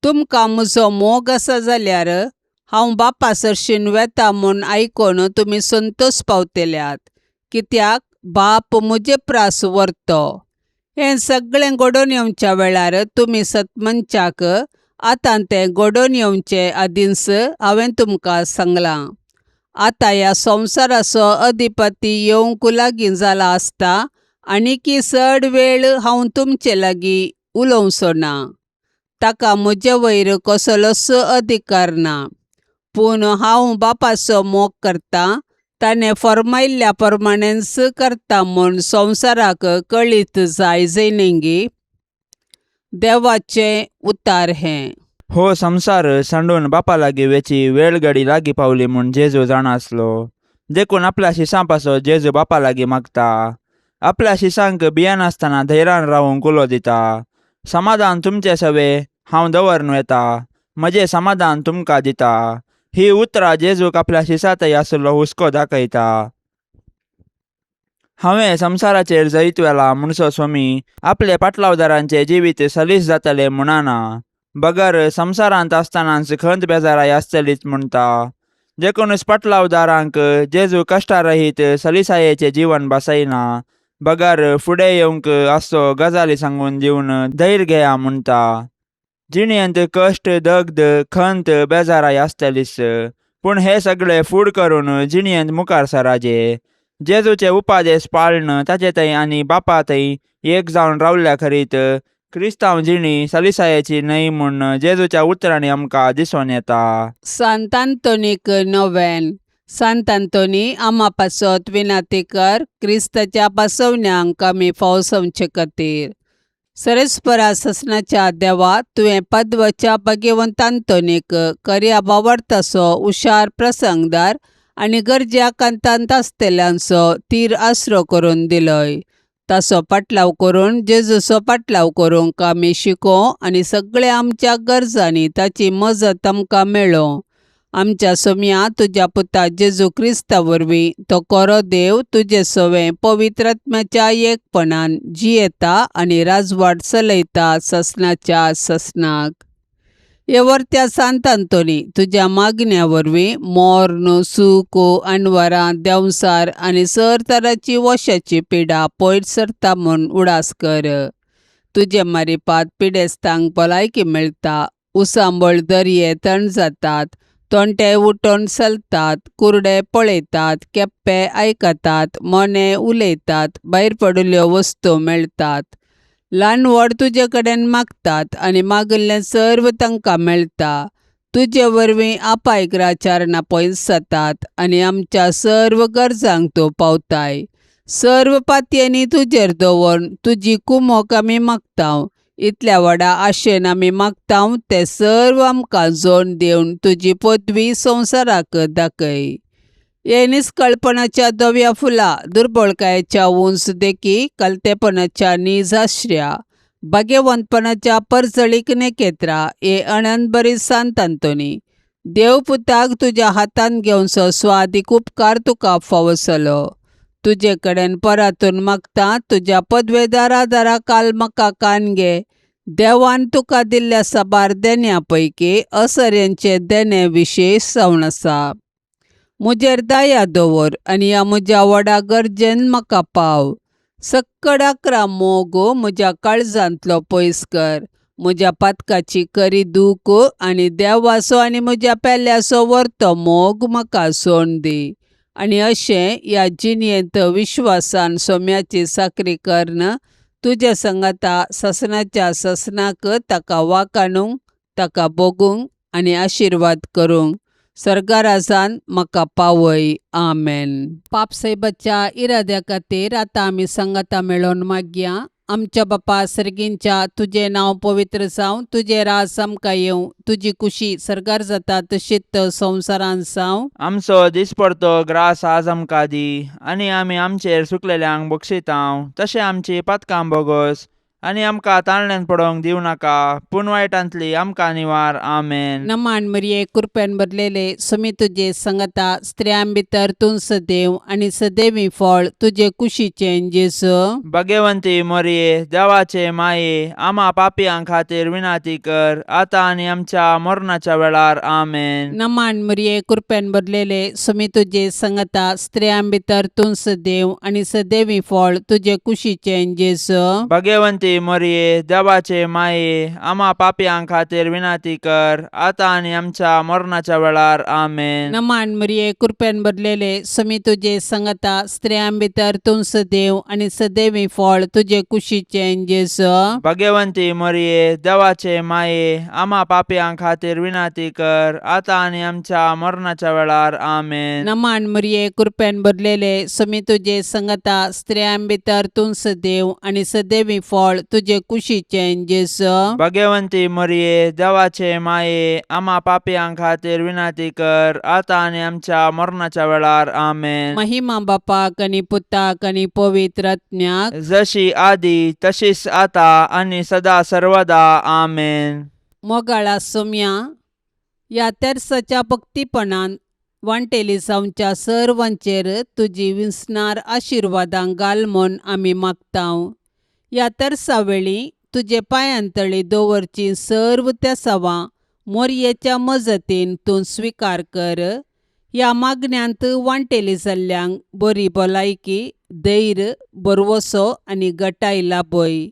तुमकां म्हजो मोग आसा जाल्यार हांव बापा सरशीन वेता म्हूण आयकून तुमी संतोश पावतल्यात, कित्याक बाप म्हजे प्रास व्हरतो. हें सगळें घडोवन येवच्या वेळार तुमी सतमनच्याक आतां तें घडोवन येवचे आदींच हांवें तुमकां सांगलां. आतां ह्या संवसाराचो अधिपती येवंक लागीं जाला आसता आनीकी चड वेळ हांव तुमचे लागीं उलोवचो ना. ताका म्हजे वयर कसलोच अधिकार ना, पूण हांव बापाचो मोग करतां, ताणें फर्मायल्ल्या प्रमाणेंच करता म्हूण संवसाराक कळीत जाय जैनिंगी. देवाचें उतार हें. हो संवसार सांडून बापा लागीं वेची वेळ घडी लागीं पावली म्हूण जेजू जाणा आसलो. देखून आपल्या शिसां पासत जेजू बापा लागीं मागता. आपल्या शिसांक भियेनासतना धैर्यान रावूंक उलो दिता. समाधान तुमचे सवे हांव दवरून वेता, म्हजें समाधान तुमकां दिता. ही उतरां जेजूक आपल्या शिसांतय आशिल्लो हुस्को दाखयता. हांवें संवसाराचेर जैत व्हेलां म्हणसो स्वामी आपले पाटलावदारांचें जिवीत सलीस जातलें म्हणना, बगर संवसारांत आसतनाच खंत बेजाराय आसतलीच म्हणटा. देखूनच पाटलावदारांक जेजू कश्टारहीत सलिसायेचें जीवन बसयना, बगर फुडें येवंक आसचो गजाली सांगून दिवन धैर्य घेया म्हणटा. जिणेंत कश्ट, दग्ध, खंत, बेजाराय आसतलीच, पूण हे सगळे फूड करून जिणेंत मुखार सराजे. जेजूचे उपादेश पाळन ताचे थंय आनी बापा थंय एक जावन रावल्या खरीत क्रिस्तांव जिणी सलिसायेची न्हय म्हूण जेजूच्या उतरांनी आमकां दिसून येता. सांत आंतोनीक नोवेन. सांत आंतोनी, आमा पासत विनाती कर, क्रिस्ताच्या पासवण्यांक आमी फावसवचे खातीर. सरेस्परा ससनाच्या देवा, तुवें पदवच्या भगवंत आंतोनीक कर्या बावडतासो हुशार प्रसंगदार आनी गरज्या कांतांत आसतल्यांचो तीर आसरो करून दिलोय. ताचो पाटलाव करून जेजूचो पाटलाव करूंक आमी शिकों आनी सगळ्या आमच्या गरजांनी ताची मजत आमकां मेळों. आमच्या सोम्या तुज्या पुता जेजू क्रिस्ता वरवीं तो कोरो देव तुजे सवें पवित्र आत्म्याच्या एकपणान जियेता आनी राजवाट चलयता ससनाच्या ससनाक. हे वर्त्या सांत आंतोनी, तुज्या मागण्या वरवीं मोर्न, सूख, अनवरां, देंवसार आनी सर तराची वशाची पिडा पयस सरता म्हूण उडास कर. तुजे मारिपात पिडेस्तांक भलायकी मेळटा, उसांबळ दर्ये थंड जातात, तोंटे उठोन चलतात, कुर्डे पळयतात, केप्पे आयकतात, मोने उलयतात, भायर पडिल्ल्यो वस्तू मेळटात. ल्हान व्हड तुजे कडेन मागतात आनी मागिल्लें सर्व तांकां मेळटा. तुजे वरवीं आपायग्राचारणां पयस जातात आनी आमच्या सर्व गरजांक तूं पावताय. सर्व पातयांनी तुजेर दवरून तुजी कुमोक आमी मागता. इतल्या व्हडा आशेन आमी मागता तें सर्व आमकां जोड दिवन तुजी पदवी संवसाराक दाखय. हे निस्कळपणाच्या धव्या फुलां, दुर्बळकायेच्या उंच देखी, कलतेपणाच्या नीज आश्र्या, भाग्यवंतपणाच्या परजळीक नेकेत्रा, हे अनंतबरी सांत आंतोनी, देवपुताक तुज्या हातांत घेवचो स्वादीक उपकार तुका फावो जालो. तुजे कडेन परातून मागता, तुज्या पदवेदारा दारा काल म्हाका कान घे. देवान तुका दिल्ल्या साबार देण्या पैकी असऱ्यांचे देणें विशेश जावन आसा. म्हजेर दया दवर आनी ह्या म्हज्या व्हडा गरजेन म्हाका पाव. सक्कड आकरा मोग म्हज्या काळजांतलो पयस कर. म्हज्या पातकाची करी दूख आनी देवाचो आनी म्हज्या पेल्याचो व्हरतो मोग म्हाका सोड दी. आनी अशें ह्या जिणेंत विश्वासान सोम्याची साकरी करून तुज्या संगाता ससनाच्या ससनाक ताका वाकाणूंक, ताका भोगूंक आनी आशिर्वाद करूंक सर्गाराजान म्हाका पावय. आमेन. पापसाहेबाच्या इराद्या खातीर आतां आमी संगाता मेळोवन मागया. आमच्या बापा सर्गींच्या तुजें नांव पवित्र जावं, तुजें राज आमकां येवं, तुजी कुशी सर्गार जाता तशीच संवसारांत जावं. आमचो दिसपडतो ग्रास आज आमकां दी आनी आमी आमचेर सुकलेल्यांक बक्षितांव तशें आमची पातकां बोगोस आनी आमकां ताळण्यान पडोवंक दिवं नाका पूण वायटांतली आमकां निवार. आमेन. नमान मरिये, कृपेन भरलेले, सुमी तुजे संगता, स्त्रियां भितर तूं सदैव आनी सदैवी फळ तुजे कुशीचें जेजू. भगवंती मोरये, देवाचे माये, आमा पापयां खातीर विनाती कर आतां आनी आमच्या मरणाच्या वेळार. आमेन. नमान मरिये, कृपेन भरलेले, सुमी तुजे संगता, स्त्रियां भितर तूं सदैव आनी सदैवी फळ तुजे कुशीचें जेजू. भगवंती मोरये, देवाचे माये, आमा पापयां खातीर विनाती कर आतां आनी आमच्या मरणाच्या वेळार. आमेन. नमान मरिये, कृपेन भरलेले, सुमी तुजे संगता, स्त्रियां भितर तूं सदैव आनी सदैवी फळ तुजे कुशीचें जेजू. भगवंती मोरये, देवाचे माये, आमा पापयां खातीर विनाती कर आतां आनी आमच्या मरणाच्या वेळार. आमेन. नमान मरिये, कृपेन भरलेले, सुमी तुजे संगता, स्त्रियां भितर तूं सदैव आनी सदैवी फळ तुजे कुशीचें जेजू. भगवंती मोरये, देवाचे माये, आमा पापयां खातीर विनाती कर आतां आनी आमच्या मरणाच्या वेळार. आमेन. महिमा बापाक आनी पुताक आनी पवित्र आत्म्याक, जशी आदी तशीच आता आनी सदा सर्वदा. आमेन. मोगाळा सोम्या, ह्या तेर्साच्या भक्तीपणान वांटेली जावच्या सर्वांचेर तुजी विसणार आशिर्वादां घाल म्हूण आमी मागतांव. ह्या तेर्सा वेळी तुजे पांयांतळी दवरची सर्व तेसावां मोरयेच्या मजतीन तूं स्विकार कर. ह्या मागण्यांत वांटेली जाल्ल्यांक बरी भलायकी, धैर्य, भरवसो आनी गटाय लाभय.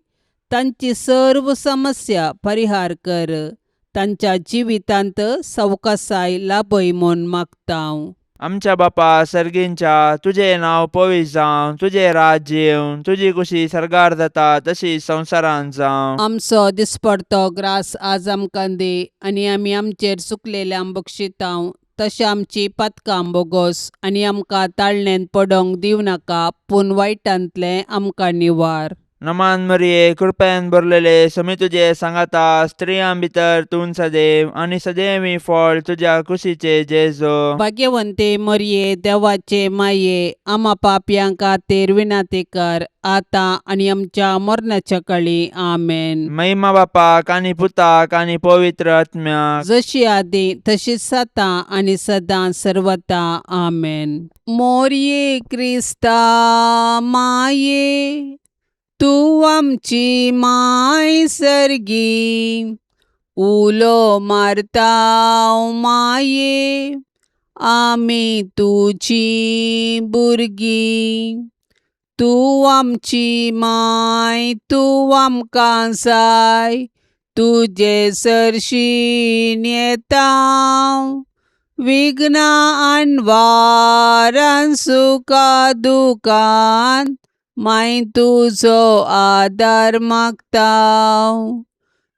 तांची सर्व समस्या परिहार कर. तांच्या जिवितांत सवकासाय लाभय म्हूण मागतांव. आमच्या बापा सर्गींच्या, तुजें नांव पवित्र जावं, तुजें राज्य येवं, तुजी कुशी सर्गार जाता तशी संवसारांत जावं. आमचो दिसपडतो ग्रास आज आमकां दी आनी आमी आमचेर चुकलेल्यांक बक्षितांव तशें आमची पातकां बोगोस आनी आमकां ताळणेंत पडोंक दिवं नाका पूण वायटांतलें आमकां निवार. नमान मरिये, कृपेन भरलेले, समी तुजे सांगाता, स्त्रियां भितर तूं सदैव आनी सदैवी फळ तुज्या कुशीचे जेजो. भाग्यवंते मरिये, देवाचे माये, आमा पापयां खातीर विनंती कर आतां आनी आमच्या मरणाच्या काळी. आमेन. महिमा बापाक आनी पुताक आनी पवित्र आत्म्याक, जशी आदी तशीच आतां आनी सदां सर्वता. आमेन. मोरये क्रिस्ता माये, तूं आमची माय सर्गी, उलो मारता माये, आमी तुजी भुरगीं. तूं आमची माय, तूं आमकां जाय, तुजे सरशीं येता. विघ्नां अणवारान सुखा दुखान माय तुजो आदार मागता.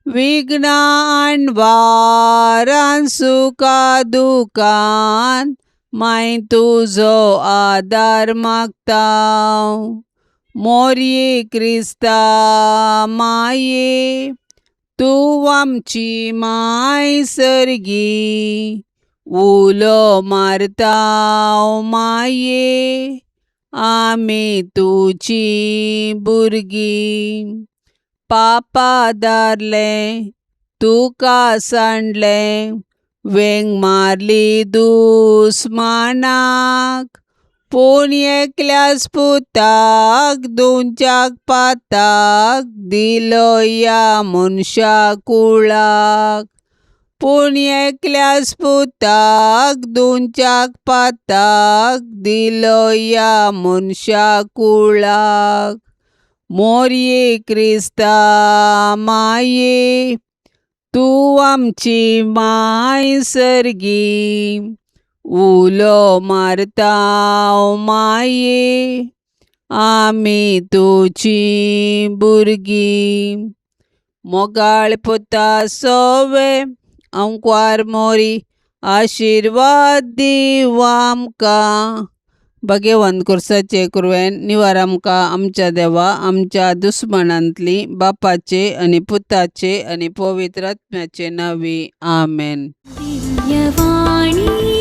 विघ्नां अणवारान सुखा दुखान माय तुजो आदार मागता. मोरये क्रिस्ता माये, तूं आमची माय सर्गी, उलो मारता माये, आमी तुजी भुरगीं. पापा दारलें तुका सांडलें, वेंग मारली दुस्मानाक, पूण एकल्याच पुताक दोनच्याक पाताक दिलो ह्या मनशा कुळाक. पूण एकल्याच पुताक दोनच्याक पाताक दिलो ह्या मनशा कुळाक. मोरये क्रिस्ता माये, तूं आमची माय सर्गी, उलो मारता माये, आमी तुजी भुरगीं. मोगाळ पुता सोवे अंकवार मोरी, आशिर्वाद दीव आमकां. भगेवंत कुर्साचे कुरवेन निवार आमकां आमच्या देवा आमच्या दुस्मनांतली बापाचे आनी पुताचे आनी पवित्र आत्म्याचे नांवी आमेन. दिव्यवाणी.